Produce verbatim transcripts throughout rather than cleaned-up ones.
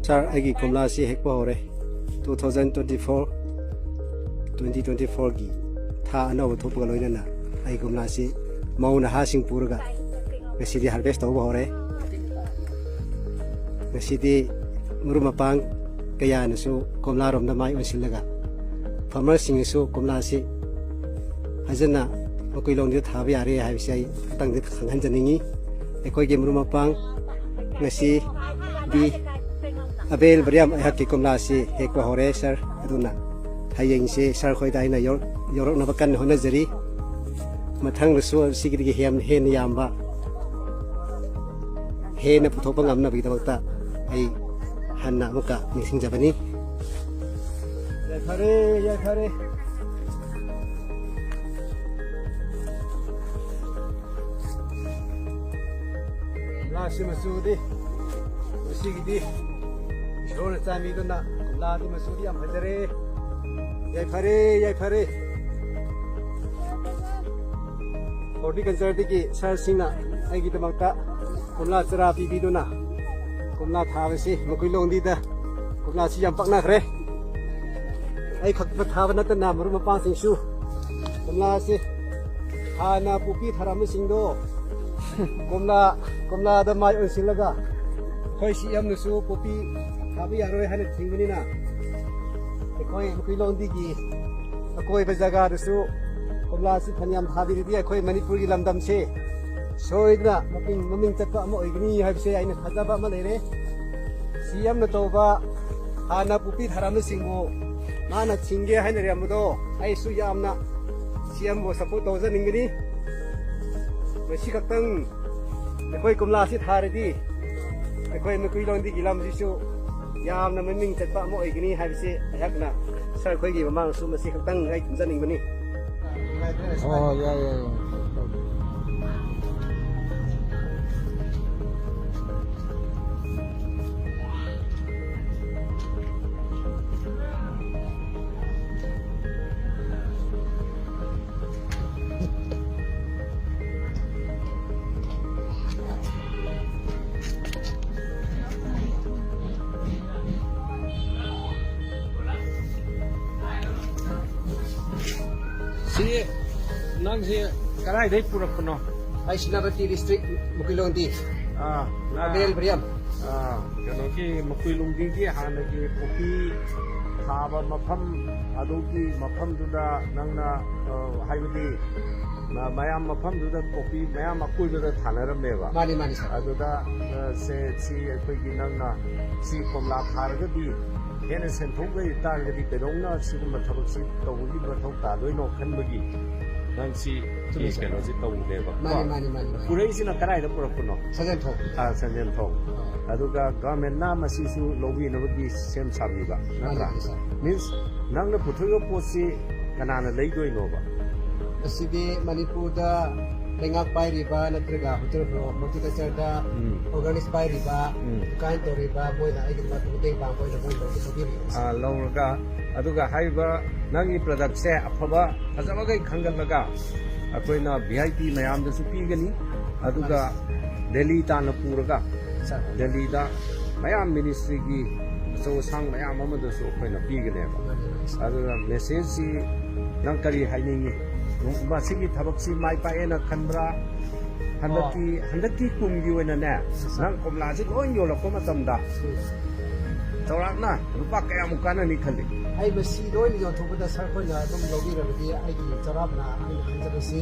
ꯁꯥꯔ, ꯑꯩꯒꯤ ꯀꯣꯝꯂꯥꯁꯤ ꯍꯦꯛꯄ ꯍꯧꯔꯦ꯫ Two thousand twenty four, twenty twenty fourꯒꯤ ꯊꯥ ꯑꯅꯧꯕ ꯊꯣꯛꯄꯒ ꯂꯣꯏꯅꯅ ꯑꯩ ꯀꯣꯝꯂꯥꯁꯤ ꯃꯧ ꯅꯍꯥꯁꯤꯡ ꯄꯨꯔꯒ ꯉꯁꯤꯗꯤ harvest ꯇꯧꯕ ꯍꯧꯔꯦ꯫ ꯉꯁꯤꯗꯤ ꯃꯔꯨꯞ ꯃꯄꯥꯡ ꯀꯌꯥꯅꯁꯨ ꯀꯣꯝꯂꯥꯔꯣꯝꯗ ꯃꯥꯏ ꯑꯣꯟꯁꯤꯜꯂꯒ farmerꯁꯤꯡꯅꯁꯨ ꯀꯣꯝꯂꯥꯁꯤ ꯐꯖꯅ ꯃꯈꯣꯏ ꯂꯣꯟꯗ ꯊꯥꯕ ꯌꯥꯔꯦ ꯍꯥꯏꯕꯁꯤ ꯑꯩ ꯃꯇꯥꯡꯗ ꯈꯪꯍꯟꯖꯅꯤꯡꯉꯤ꯫ ꯑꯩꯈꯣꯏꯒꯤ ꯃꯔꯨꯞ ꯃꯄꯥꯡ ꯉꯁꯤꯗꯤ ꯑꯕꯦꯜ ꯕꯔꯤꯌꯥꯝ ꯑꯩꯍꯥꯛꯀꯤ ꯀꯣꯝꯂꯥꯁꯤ ꯍꯦꯛꯄ ꯍꯧꯔꯦ ꯁꯥꯔ꯫ ꯑꯗꯨꯅ ꯍꯌꯦꯡꯁꯦ ꯁꯥꯔ ꯈꯣꯏꯗ ꯑꯩꯅ ꯌꯧꯔꯛ-, ꯌꯧꯔꯛꯅꯕ ꯀꯟꯅ ꯍꯣꯠꯅꯖꯔꯤ꯫ ꯃꯊꯪꯗꯁꯨ ꯑꯁꯤꯒꯤꯗꯒꯤ ꯍꯦꯟ-, ꯍꯦꯟꯅ ꯌꯥꯝꯕ ꯍꯦꯟꯅ ꯄꯨꯊꯣꯛꯄ ꯉꯝꯅꯕꯒꯤꯗꯃꯛꯇ ꯑꯩ ꯍꯟꯅ ꯑꯃꯨꯛꯀ ꯅꯤꯡꯁꯤꯡꯖꯕꯅꯤ꯫ ꯌꯥꯏꯐꯔꯦ, ꯌꯥꯏꯐꯔꯦ꯫ ꯂꯥꯁꯤ ꯃꯆꯨꯗꯤ ꯉꯁꯤꯒꯤꯗꯤ ꯏꯁꯣꯔꯅ ꯆꯥꯟꯕꯤꯗꯨꯅ ꯂꯥꯗꯤ ꯃꯆꯨꯗꯤ ꯌꯥꯝ ꯐꯖꯔꯦ꯫ ꯌꯥꯏꯐꯔꯦ, ꯌꯥꯏꯐꯔꯦ꯫ Horticultureꯗꯒꯤ ꯁꯥꯔꯁꯤꯡꯅ ꯑꯩꯒꯤꯗꯃꯛꯇ ꯀꯣꯝꯂꯥ ꯆꯔꯥ ꯄꯤꯕꯤꯗꯨꯅ ꯀꯣꯝꯂꯥ ꯊꯥꯕꯁꯤ ꯃꯈꯣꯏ ꯂꯣꯡꯗꯤꯗ ꯀꯣꯝꯂꯥꯁꯤ ꯌꯥꯝ ꯄꯛꯅꯈ꯭ꯔꯦ꯫ ꯑꯩ ꯈꯛꯇ ꯊꯥꯕ ꯅꯠꯇꯅ ꯃꯔꯨꯞ ꯃꯄꯥꯡꯁꯤꯡꯁꯨ ꯀꯣꯝꯂꯥꯁꯤ ꯍꯥꯟꯅ ꯄꯣꯄꯤ ꯊꯥꯔꯝꯕꯁꯤꯡꯗꯣ ꯀꯣꯝꯂꯥ, ꯀꯣꯝꯂꯥꯗ ꯃꯥꯏ ꯑꯣꯟꯁꯤꯜꯂꯒ ꯑꯩꯈꯣꯏ ꯁꯤ ꯌꯥꯝꯅꯁꯨ ꯄꯣꯄꯤ ꯊꯥꯕ ꯌꯥꯔꯣꯏ ꯍꯥꯏꯅ ꯊꯤꯡꯕꯅꯤꯅ ꯑꯩꯈꯣꯏ ꯃꯈꯣꯏ ꯂꯣꯡꯗꯤꯒꯤ ꯑꯀꯣꯏꯕ ꯖꯒꯥꯗꯁꯨ ꯀꯣꯝꯂꯥꯁꯤ ꯐꯅꯌꯥꯝ ꯊꯥꯕꯤꯔꯗꯤ ꯑꯩꯈꯣꯏ ꯃꯅꯤꯄꯨꯔꯒꯤ ꯂꯝꯗꯝꯁꯦ ꯁꯣꯏꯗꯅ ꯃꯃꯤꯡ, ꯃꯃꯤꯡ ꯆꯠꯄ ꯑꯃ ꯑꯣꯏꯒꯅꯤ ꯍꯥꯏꯕꯁꯦ ꯑꯩꯅ ꯊꯥꯖꯕ ꯑꯃ ꯂꯩꯔꯦ꯫ ꯁꯤ ꯌꯥꯝꯅ ꯇꯧꯕ ꯍꯥꯟꯅ ꯄꯨꯄꯤ ꯊꯥꯔꯝꯕꯁꯤꯡꯕꯨ ꯃꯥꯅ ꯊꯤꯡꯒꯦ ꯍꯥꯏꯅꯔꯝꯕꯗꯣ ꯑꯩꯁꯨ ꯌꯥꯝꯅ ꯁꯤ ꯌꯥꯝꯕꯨ support ꯇꯧꯖꯅꯤꯡꯒꯅꯤ꯫ ꯃꯁꯤ ꯈꯛꯇꯪ ꯑꯩꯈꯣꯏ ꯀꯣꯝꯂꯥꯁꯤ ꯊꯥꯔꯗꯤ ꯑꯩꯈꯣꯏ ꯃꯩꯀꯨꯂꯣꯟꯗꯤꯒꯤ ꯂꯝꯁꯤꯁꯨ ꯌꯥꯝꯅ ꯃꯃꯤꯡ ꯆꯠꯄ ꯑꯃ ꯑꯣꯏꯒꯅꯤ ꯍꯥꯏꯕꯁꯤ ꯑꯩꯍꯥꯛꯅ ꯁꯥꯔ ꯑꯩꯈꯣꯏꯒꯤ ꯃꯃꯥꯡꯗꯁꯨ ꯃꯁꯤ ꯈꯛꯇꯪ ꯑꯩ ꯊꯝꯖꯅꯤꯡꯕꯅꯤ꯫ ꯑꯣ, ꯌꯥꯏ, ꯌꯥꯏ, ꯌꯥꯏ꯫ ꯁꯤ ꯅꯪꯁꯦ ꯀꯗꯥꯏꯗꯩ ꯄꯨꯔꯛꯄꯅꯣ? ꯑꯩ ꯁꯦꯅꯥꯄꯇꯤ ꯗꯤꯁꯇ꯭ꯔꯤꯛ, ꯃꯨꯀꯤꯂꯣꯡꯗꯤ꯫ ꯑꯥ, ꯑꯥ, ꯕꯦꯜ ꯕ꯭ꯔꯤꯌꯝ꯫ ꯑꯥ, ꯀꯩꯅꯣꯒꯤ ꯃꯨꯀꯤꯂꯣꯡꯗꯤꯒꯤ ꯍꯥꯟꯅꯒꯤ ꯄꯣꯄꯤ ꯊꯥꯕ ꯃꯐꯝ, ꯑꯗꯨꯒꯤ ꯃꯐꯝꯗꯨꯗ ꯅꯪꯅ, ꯑ, ꯍꯥꯏꯕꯗꯤ ꯃ-, ꯃꯌꯥꯝ ꯃꯐꯝꯗꯨꯗ ꯄꯣꯄꯤ ꯃꯌꯥꯝ ꯑꯀꯣꯏꯕꯗ ꯊꯥꯅꯔꯝꯃꯦꯕ꯫ ꯃꯥꯅꯤ, ꯃꯥꯅꯤ, ꯁꯥꯔ꯫ ꯑꯗꯨꯗ, ꯑ, ꯁꯦ, ꯁꯤ ꯑꯩꯈꯣꯏꯒꯤ ꯅꯪꯅ ꯁꯤ ꯀꯣꯝꯂꯥ ꯊꯥꯔꯒꯗꯤ ꯍꯦꯟꯅ ꯁꯦꯟꯊꯣꯛ ꯂꯩ ꯇꯥꯔꯒꯗꯤ ꯀꯩꯗꯧꯅ ꯁꯤꯒꯨꯝꯕ ꯊꯕꯛꯁꯤ ꯇꯧꯕꯒꯤ ꯃꯊꯧ ꯇꯥꯗꯣꯏꯅꯣ ꯈꯟꯕꯒꯤ ꯅꯪ ꯁꯤ ꯆꯨꯝꯃꯤ, ꯁꯥꯔ꯫ ꯀꯩꯅꯣꯁꯤ ꯇꯧꯕꯅꯦꯕ꯫ ꯃꯥꯅꯤ, ꯀꯣ? ꯃꯥꯅꯤ, ꯃꯥꯅꯤ, ꯃꯥꯅꯤ꯫ ꯄꯨꯔꯛꯏꯁꯤꯅ ꯀꯗꯥꯏꯗ ꯄꯨꯔꯛꯄꯅꯣ? ꯁꯟꯖꯦꯟꯊꯣꯡ꯫ ꯑꯥ, ꯁꯟꯖꯦꯟꯊꯣꯡ꯫ ꯑꯥ꯫ ꯑꯗꯨꯒ ꯒꯚꯔꯟꯃꯦꯟꯠꯅ ꯃꯁꯤꯁꯨ ꯂꯧꯕꯤꯅꯕꯒꯤ ꯁꯦꯝ ꯁꯥꯕꯤꯕ, ꯃꯥꯅꯤ, ꯅꯠꯇ꯭ꯔꯥ? ꯃꯥꯅꯤ, ꯁꯥꯔ꯫ Means, ꯅꯪꯅ ꯄꯨꯊꯣꯛꯏꯕ ꯄꯣꯠꯁꯤ ꯀꯅꯥꯅ ꯂꯩꯗꯣꯏꯅꯣꯕ? ꯃꯁꯤꯗꯤ ꯃꯅꯤꯄꯨꯔꯗ ꯂꯩꯉꯥꯛ ꯄꯥꯏꯔꯤꯕ ꯅꯠꯇ꯭ꯔꯒ ꯍꯣꯔꯇꯤꯀꯜꯆꯔꯗ ꯎꯝ꯫ ꯑꯣꯔꯒꯥꯅꯤꯛꯁ ꯄꯥꯏꯔꯤꯕ, ꯎꯝ꯫ ꯗꯨꯀꯥꯟ ꯇꯧꯔꯤꯕ ꯃꯣꯏꯅ ꯑꯩꯒꯤ ꯃꯇꯦꯡ ꯄꯥꯡꯕ ꯑꯣꯏꯅ ꯃꯣꯏ ꯂꯧꯕꯤꯔꯤꯕ꯫ ꯑꯥ, ꯂꯧꯔꯒ, ꯑꯗꯨꯒ ꯍꯥꯏꯔꯤꯕ ꯅꯪꯒꯤ ꯄ꯭ꯔꯗꯛꯁꯦ ꯑꯐꯕ ꯐꯖꯕꯈꯩ ꯈꯟꯒꯠꯂꯒ ꯑꯩꯈꯣꯏꯅ ꯚꯤ ꯑꯥꯏ ꯄꯤ ꯃꯌꯥꯝꯗꯁꯨ ꯄꯤꯒꯅꯤ, ꯑꯗꯨꯒ ꯃꯥꯅꯤ꯫ ꯗꯦꯜꯂꯤ ꯇꯥꯟꯅ ꯄꯨꯔꯒ ꯁꯥꯔ꯫ ꯗꯦꯜꯂꯤꯗ ꯃꯌꯥꯝ ꯃꯤꯅꯤꯁꯇ꯭ꯔꯤꯒꯤ ꯑꯆꯧ ꯑꯁꯥꯡ ꯃꯌꯥꯝ ꯑꯃꯗꯁꯨ ꯑꯩꯈꯣꯏꯅ ꯄꯤꯒꯅꯦꯕ꯫ ꯃꯥꯅꯤ, ꯃꯥꯅꯤ, ꯁꯥꯔ꯫ ꯑꯗꯨꯅ ꯃꯦꯁꯦꯖꯁꯤ ꯅꯪ ꯀꯔꯤ ꯍꯥꯏꯅꯤꯡꯉꯤ? ꯃꯁꯤꯒꯤ ꯊꯕꯛꯁꯤ ꯃꯥꯏ ꯄꯥꯛꯑꯦꯅ ꯈꯟꯕ꯭ꯔꯥ? ꯍꯟꯗꯛꯀꯤ, ꯑꯣ꯫ ꯍꯟꯗꯛꯀꯤ ꯀꯨꯝꯒꯤ ꯑꯣꯏꯅꯅꯦ, ꯁꯥꯔ꯫ ꯅꯪ ꯀꯣꯝꯂꯥꯁꯤ ꯂꯣꯏ ꯌꯣꯜꯂꯛꯄ ꯃꯇꯝꯗ ꯎꯝ꯫ ꯆꯥꯎꯔꯥꯛꯅ ꯂꯨꯄꯥ ꯀꯌꯥꯃꯨꯛ ꯀꯥꯟꯅꯅꯤ ꯈꯜꯂꯤ? ꯑꯩ ꯃꯁꯤ ꯂꯣꯏꯅ ꯌꯣꯟꯊꯣꯛꯄꯗ ꯁꯥꯔ ꯈꯣꯏꯅ ꯑꯗꯨꯝ ꯂꯧꯕꯤꯔꯕꯗꯤ ꯑꯩꯒꯤ ꯆꯥꯎꯔꯥꯛꯅ ꯑꯩꯅ ꯈꯟꯖꯕꯁꯤ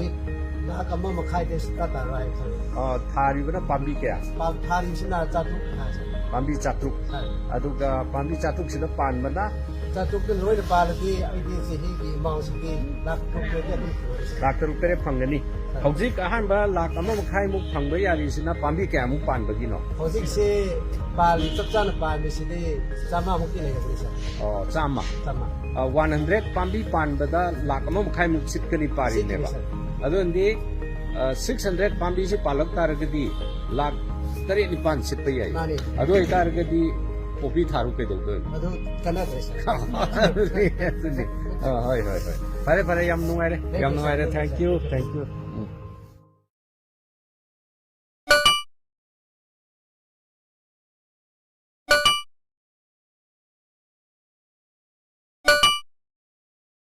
ꯂꯥꯈ ꯑꯃ ꯃꯈꯥꯏꯗꯩ ꯁꯨꯡꯇꯥ ꯇꯥꯔꯣꯏ ꯍꯥꯏꯅ ꯈꯜꯂꯤ꯫ ꯑ, ꯊꯥꯔꯤꯕꯅ ꯄꯥꯝꯕꯤ ꯀꯌꯥ? ꯄꯥꯝ-, ꯊꯥꯔꯤꯕꯁꯤꯅ ꯆꯥꯇ꯭ꯔꯨꯛ ꯊꯥꯏ ꯁꯥꯔ꯫ ꯄꯥꯝꯕꯤ ꯆꯥꯇ꯭ꯔꯨꯛ꯫ ꯍꯣꯏ꯫ ꯑꯗꯨꯒ ꯄꯥꯝꯕꯤ ꯆꯥꯇ꯭ꯔꯨꯛꯁꯤꯗ ꯄꯥꯟꯕꯅ? ꯆꯥꯇ꯭ꯔꯨꯛꯇ ꯂꯣꯏꯅ ꯄꯥꯜꯂꯗꯤ ꯑꯩꯗꯤ ꯆꯍꯤꯒꯤ ꯑꯦꯃꯥꯎꯟꯁꯤꯗꯤ ꯂꯥꯈ ꯇꯔꯨꯛ ꯇꯔꯦꯠꯇꯤ ꯑꯗꯨꯝ ꯁꯨꯔꯦ ꯁꯥꯔ꯫ ꯂꯥꯈ ꯇꯔꯨꯛ ꯇꯔꯦꯠ ꯐꯪꯒꯅꯤ꯫ ꯍꯣꯏ꯫ ꯍꯧꯖꯤꯛ ꯑꯍꯥꯟꯕ ꯂꯥꯈ ꯑꯃ ꯃꯈꯥꯏꯃꯨꯛ ꯐꯪꯕ ꯌꯥꯔꯤꯁꯤꯅ ꯄꯥꯝꯕꯤ ꯀꯌꯥꯃꯨꯛ ꯄꯥꯟꯕꯒꯤꯅꯣ? ꯍꯧꯖꯤꯛꯁꯦ ꯄꯥꯜꯂꯤ, ꯆꯞ ꯆꯥꯅ ꯄꯥꯟꯕꯁꯤꯗꯤ ꯆꯥꯝꯃꯃꯨꯛꯇꯤ ꯂꯩꯔꯝꯒꯅꯤ ꯁꯥꯔ꯫ ꯑꯣ, ꯆꯥꯝꯃ꯫ ꯆꯥꯝꯃ꯫ ꯑ, ꯋꯥꯟ ꯍꯟꯗ꯭ꯔꯦꯠ ꯄꯥꯝꯕꯤ ꯄꯥꯟꯕꯗ ꯂꯥꯈ ꯑꯃ ꯃꯈꯥꯏꯃꯨꯛ ꯁꯤꯠꯀꯅꯤ ꯄꯥꯔꯤꯅꯦꯕ꯫ ꯁꯤꯠꯀꯅꯤ ꯁꯥꯔ꯫ ꯑꯗꯨꯅꯗꯤ, ꯑ, ꯁꯤꯛꯁ ꯍꯟꯗ꯭ꯔꯦꯠ ꯄꯥꯝꯕꯤꯁꯤ ꯄꯥꯜꯂꯛ ꯇꯥꯔꯒꯗꯤ ꯂꯥꯈ ꯇꯔꯦꯠ ꯅꯤꯄꯥꯟ ꯁꯤꯠꯄ ꯌꯥꯏ꯫ ꯃꯥꯅꯤ꯫ ꯑꯗꯨ ꯑꯣꯏꯇꯥꯔꯒꯗꯤ ꯄꯣꯄꯤ ꯊꯥꯔꯨ ꯀꯩꯗꯧꯗꯣꯏꯅꯣ? ꯑꯗꯨ ꯀꯥꯟꯅꯗ꯭ꯔꯦ ꯁꯥꯔ꯫ ꯑꯗꯨꯅꯤ, ꯑꯗꯨꯅꯤ꯫ ꯑ, ꯍꯣꯏ, ꯍꯣꯏ, ꯍꯣꯏ꯫ ꯐꯔꯦ, ꯐꯔꯦ, ꯌꯥꯝ ꯅꯨꯡꯉꯥꯏꯔꯦ꯫ Thank you, ꯌꯥꯝ ꯅꯨꯡꯉꯥꯏꯔꯦ꯫ Sir. Thank you, thank you꯫